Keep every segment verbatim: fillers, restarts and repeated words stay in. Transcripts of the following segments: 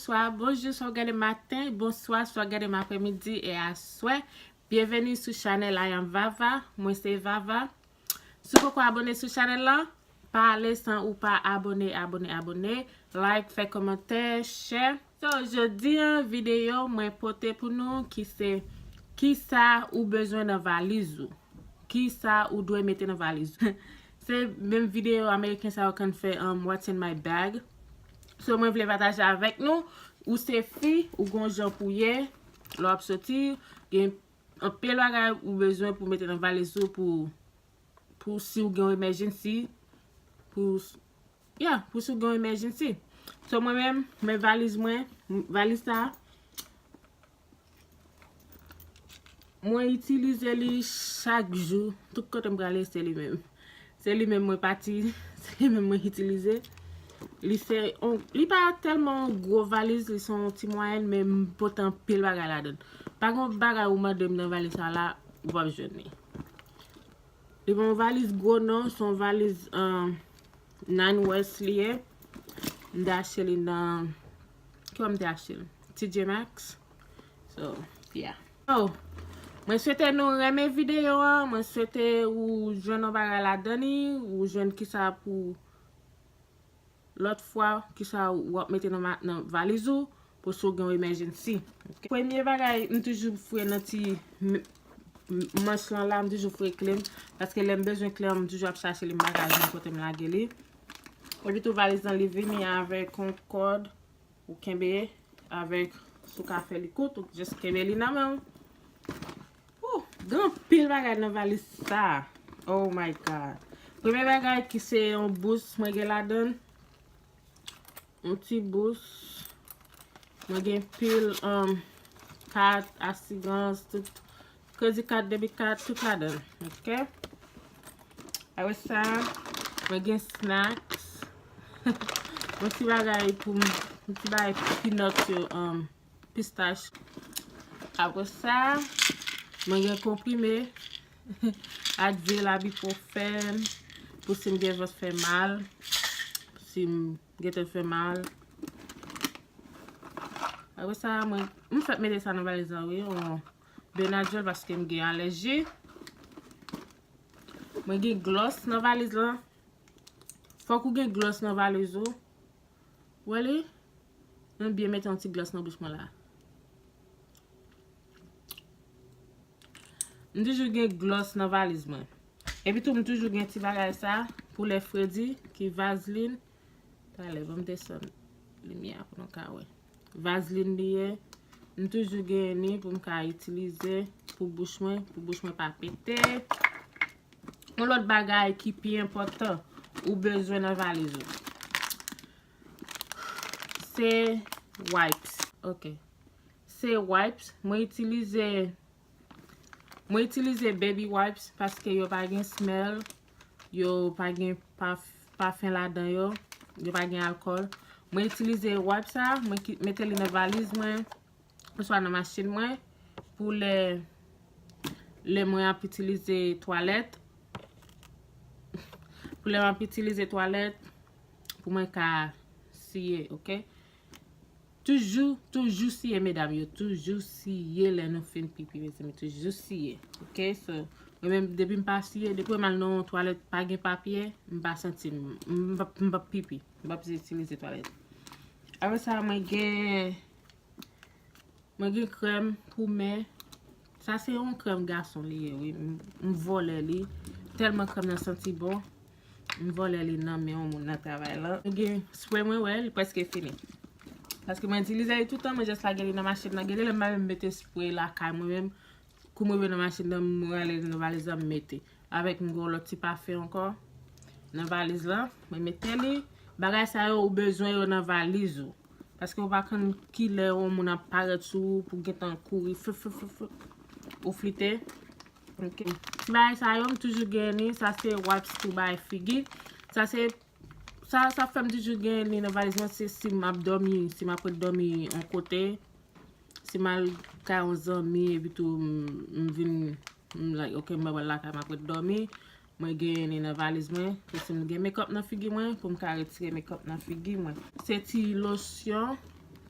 Swa bonjou, swa w gade maten, bonswa, swa w gade m aprèmidi e aswè. Byenveni sou chanèl I Am Vava. Mwen se Vava. Si w poko abone sou chanèl lan, pa ale san ou pa abone, abone, abone, like, fè kòmantè, share. So, jodi an, videyo mwen pote pou nou ki se kisa ou bezwen nan valiz ou. Kisa ou dwe mete nan valiz ou. Se menm videyo ameriken sa yo konn fè, um, What's in my bag. So, mwen vle pataje avèk nou. Ou se fi, ou gon jan pou ye, lè w ap soti, gen anpil bagay ou bezwen pou mete nan valiz ou pou, pou si w gen yon emergency, pou, yeah, pou si w gen yon emergency. So, mwen menm, men valiz mwen, valiz sa, mwen itilize li chak jou. Tout kote m prale, se li menm. Se li menm mwen pati, se li menm mwen itilize. Li se, on, li pa tèlman yon gwo valiz, li se yon ti mwayèn, men m pote anpil bagay ladan l. Pa gen yon bagay ou mande m nan valiz sa la, ou p ap jwenn li. Li pa yon valiz gwo non, se yon valiz, um, Nine West li ye. M te achte li nan, ki bò m te achte l? T J Maxx. So, yeah. So, mwen swete nou renmen videyo an, mwen swete ou jwenn yon bagay ladan li, ou jwenn kisa pou lòt fwa, kisa w ap mete nan, nan valiz ou, pou si w gen yon emergency. Ok? Premye bagay, m toujou foure nan ti m-, m-, manch lan la, m toujou foure kle m, paske lè m bezwen kle m, m toujou ap chache li, m pa ka jwenn kote m lage li. Epi tou valiz lan, li vini avèk yon kòd, ou kenbe avèk, si w ka fè li kout, ou just kenbe li nan men w. Woo, gen anpil bagay nan valiz sa. Oh my God. Premye bagay ki se yon bous mwen gen ladan l. Yon ti bous. Mwen gen pil, um, kat, asirans, tout. Kredi kat, debit kat, tout ladan l. Ok? Apre sa, mwen gen snacks. Yon ti bagay pou m, yon ti bagay peanut yo, um, pistach. Apre sa, mwen gen konprime. Advil, ibuprofen, pou si m gen vant fè mal, si m gentan fè mal. Apre sa, mwen, m fèk mete sa nan valiz la, wi, yon Benadryl, paske m gen alèji. Mwen gen gloss nan valiz la. Fòk ou gen gloss nan valiz ou. Ou wè li? Mwen byen mete yon ti gloss nan bouch mwen la. M toujou gen gloss nan valiz mwen. Epi tou, m toujou gen ti bagay sa pou lè fredi, ki Vaseline. Talè, ban m desann limyè a pou nou ka wè. Vaseline li ye. M toujou gen li pou m ka itilize pou bouch mwen, pou bouch mwen pa pete. Yon lòt bagay ki pi enpòtan ou bezwen nan valiz ou, se wipes. Ok. Se wipes. Mwen itilize, mwen itilize baby wipes paske yo pa gen smell, yo pa gen paf-, pafen ladan yo, yo pa gen alkòl. Mwen itilize wipes sa, mwen ki-, mete li nan valiz mwen, oswa nan machin mwen, pou lè, lè mwen ap itilize twalèt, pou lè m ap itilize twalèt, pou mwen ka siye, ok? Toujou, toujou siye, medam yo, toujou siye lè nou fin pipi, mezanmi, toujou siye, ok? So, mwen menm, depi m pa siye, depi m al nan yon twalèt pa gen papye, m pa santi m, m p ap, m p ap pipi, m p ap itilize twalèt. Apre sa, mwen gen, mwen gen krèm pou men. Sa se yon krèm gason li ye, wi. M, m vòlè li. Tèlman krèm nan santi bon. M vòlè li nan men yon moun nan travay lan. Mwen gen spray mwen, wè, li prèske fini. Paske mwen itilize li toutan, mwen just lage li nan machin nan. Gen de lè m pa menm mete spray lakay mwen menm. Kou m rive nan machin nan, m rale li nan valiz la, m mete. Avèk m gen yon lòt ti pafen ankò nan valiz la. Mwen mete li. Bagay sa yo ou bezwen yo nan valiz ou. Paske ou pa konn kilè yon moun ap parèt sou ou pou gentan kouri. Flup, flup, flup, flup. Ou flite. Ok. Ti bagay sa yo, m toujou gen li. Sa se wipes pou bay figi. Sa se, sa, sa fè m toujou gen li nan valiz mwen, se si m ap dòmi, si m ap ret dòmi yon kote. Si m al kay yon zanmi, epi tou m, m vin, m like, ok, m pral lakay, m ap ret dòmi. Mwen genyen li nan valiz mwen. Pou si m gen makeup nan figi mwen, pou m ka retire makeup nan figi mwen. Se ti losyon.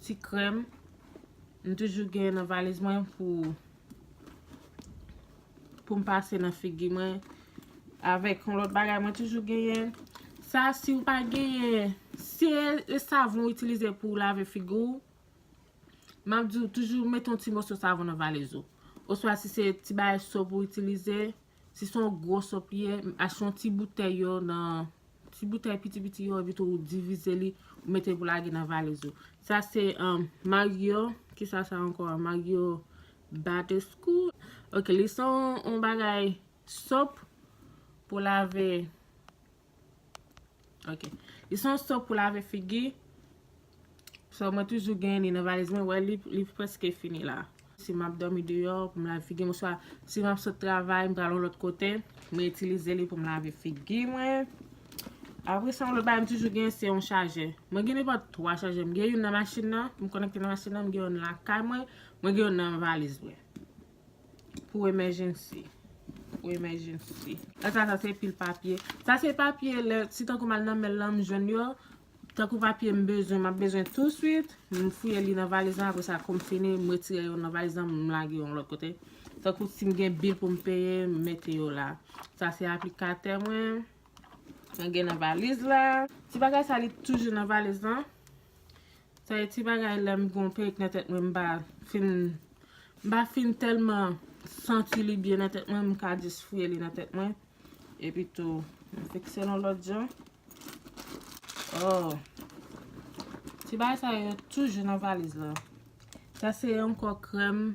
ti krèm. M toujou genyen nan valiz mwen pou pou m pase nan figi mwen. Avèk yon lòt bagay mwen toujou genyen. Sa, si w pa genyen, si e, e savon w itilize pou w lave figi w, m ap di w toujou mete yon ti moso savon nan valiz ou. Oswa si se ti bagay sòp ou itilize, si se yon gwo sòp li ye, achte yon ti boutèy yo nan ti boutèy piti piti yo, epi tou ou divize li, ou mete pou lage nan valiz ou. Sa se um, Mario, kisa sa ankò? Mario Badescu. Ok, li se yon bagay sòp pou lave. Ok. Li se yon sòp pou lave figi. So, mwen toujou gen li nan valiz mwen. Wè, li, li prèske fini la. Si m ap dòmi deyò, pou m lave figi m, oswa si m ap sot travay, m pral yon lòt kote, mwen itilize li pou m lave figi mwen. Apre sa, yon lòt bagay m toujou gen, se yon chajè. Mwen gen nenpòt twa chajè. M gen youn nan machin nan, pou m konekte nan machin nan, m gen youn lakay mwen, mwen gen youn nan valiz mwen. Pou emergency. Pou emergency. Sa, sa, sa se pil papye. Sa se papye, lè, si tankou m al nan mèl lan, m jwenn yo. Tankou papye m bezwen, m ap bezwen touswit. M fouye li nan valiz lan, apre sa, kou m fini, m retire yo nan valiz lan, m lage yo yon lòt kote. Tankou si m gen bil pou m peye, m mete yo la. Sa se aplikatè mwen. Mwen gen nan valiz la. Ti bagay sa, li toujou nan valiz lan. Sa e ti bagay lè m gon perik nan tèt mwen, m pa fin, m pa fin tèlman santi li byen nan tèt mwen, m ka jis fouye li nan tèt mwen. Epi tou, m fikse l yon lòt jan. Oh. Ti bagay sa yo toujou nan valiz la. Sa se ankò krèm,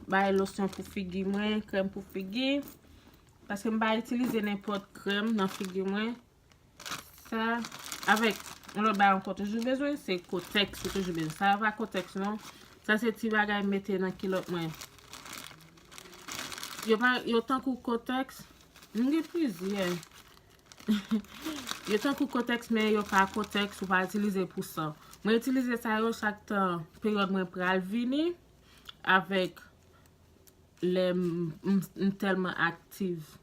bay losyon pou figi mwen, krèm pou figi. Paske m pa itilize nenpòt krèm nan figi mwen. Sa, avèk yon lòt bagay ankò toujou bezwen, se kotèks ou toujou bezwen. Sa pa kotèks non. Sa se ti bagay m mete nan kilòt mwen. Yo pa, yo tankou kotèks. M gen plizyè. Yo tankou kotèks, men yo pa kotèks, ou pa itilize pou san. Mwen itilize sa yo chak tan peryòd mwen pral vini avèk lè m, m, m tèlman aktif.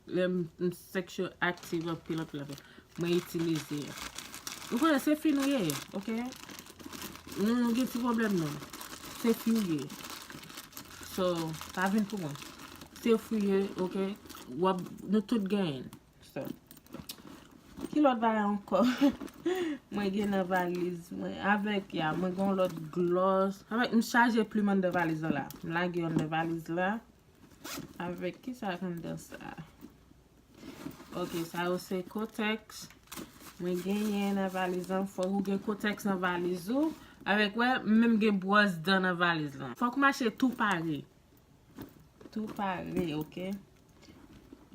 Lè m, m sexual active anpil, anpil, anpil. Mwen itilize. Ou konnen se fi nou ye, ok? Nou, nou gen ti pwoblèm nou. Se fi w ye. So, pa vin pou mwen. Se fi w ye, ok? W ap, nou tout genyen. So, ki lòt bagay ankò? Mwen gen nan valiz mwen. Avèk, ya, mwen gen yon lòt gloss. Avèk, m chaje plim anndan valiz la la. M lage anndan valiz la. Avèk ki sa k anndan sa? Ok, sa yo se kotèks. Mwen genyen nan valiz lan. Fòk ou gen kotèks nan valiz ou. Avèk, wè, m menm gen bwòs dan nan valiz lan. Fòk ou mache tou pare. Tou pare, ok?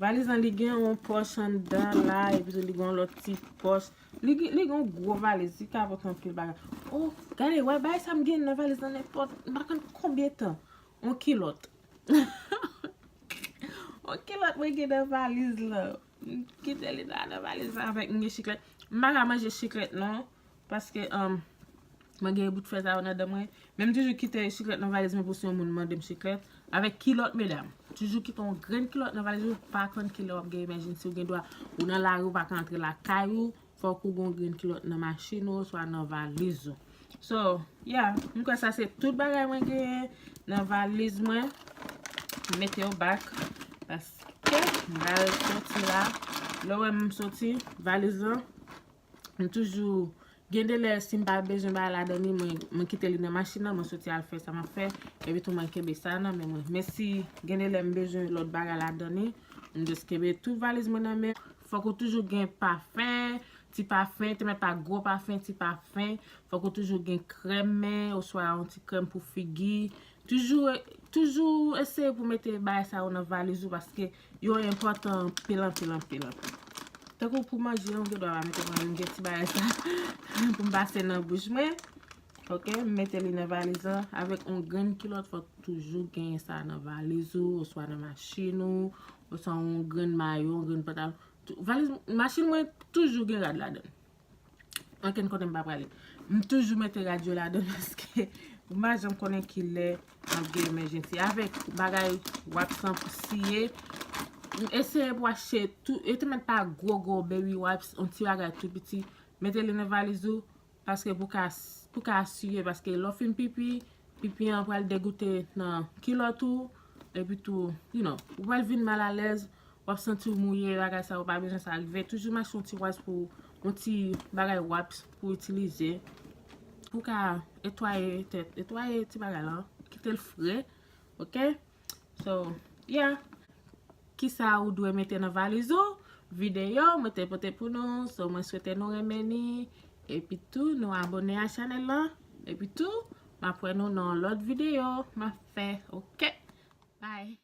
Valiz lan, li gen yon pòch anndan la, epi tou li gen yon lòt ti pòch. Li gen, li gen yon gwo valiz, li ka pote anpil bagay. Oh, gade, wè, bagay sa m gen nan valiz lan nenpòt, m pa konn konbyen tan. Yon kilòt. Yon kilòt mwen gen nan valiz lan. M kite li la nan valiz lan avèk m gen chiklèt. M pa ka manje chiklèt non. Paske um, mwen gen bout fè sa yo nan dan mwen. Men m toujou kite chiklèt nan valiz mwen pou si yon moun mande m chiklèt. Avèk kilòt medam. Toujou kite yon grenn kilòt nan valiz ou. Pa konn kilè w ap gen emergency ou gen dwa. Ou nan lari ou pa ka antre lakay ou. Fòk ou gon grenn kilòt nan machin ou oswa nan valiz ou. So, yeah, m kwè sa se tout bagay mwen genyen nan valiz mwen. M mete yo back paske m pral soti la. Lè w wè m soti, valiz lan, m toujou gen de lè si m pa bezwen bagay ladan li, mwen, mwen kite li nan machin nan, mwen soti al fè sa m ap fè, epi tou mwen kenbe sa nan men mwen. Men si gen de lè m bezwen lòt bagay ladan li, m just kenbe tout valiz mwen nan men. Fòk ou toujou gen pafen, ti pafen, te mèt pa gwo pafen, ti pafen. Fòk ou toujou gen krèm men, oswa yon ti krèm pou figi. Toujou, toujou eseye pou mete bagay sa yo nan valiz ou, paske yo enpòtan anpil, anpil, anpil, anpil. Tankou pou manje, ou gen dwa pa mete manje, m gen ti bagay sa pou m pase nan bouch mwen. Ok, m mete li nan valiz lan. Avèk yon grenn kilòt, fòk toujou genyen sa nan valiz ou, oswa nan machin ou, oswa yon grenn mayo, yon grenn pantalon. Tou, valiz, machin mwen toujou gen rad ladan l. Ankenn kote m pa prale. M toujou mete rad yo ladan l paske m pa janm konnen kilè m ap gen emergency. Avèk bagay wipes lan pou siye, m eseye pou achte tou, yo te mèt pa gwo gwo baby wipes, yon ti bagay tou piti, mete li nan valiz ou, Paske pou ka pou ka asire, paske lè w fin pipi, pipi an pral degoute nan kilòt ou, epi tou, you know, ou pral vin malalèz, w ap santi w mouye, bagay sa yo pa bezwen sa rive. Toujou mache yon ti waz pou yon ti bagay wipes pou itilize. Pou ka etwaye tèt, etwaye ti bagay la, kite l fre, ok? So, yeah. Kisa ou dwe mete nan valiz ou? Videyo mwen te pote pou nou. So, mwen swete nou renmen ni. Epi tou, nou abone a chanèl la. Epi tou, m ap wè nou nan lòt videyo m ap fè. Ok? Bye!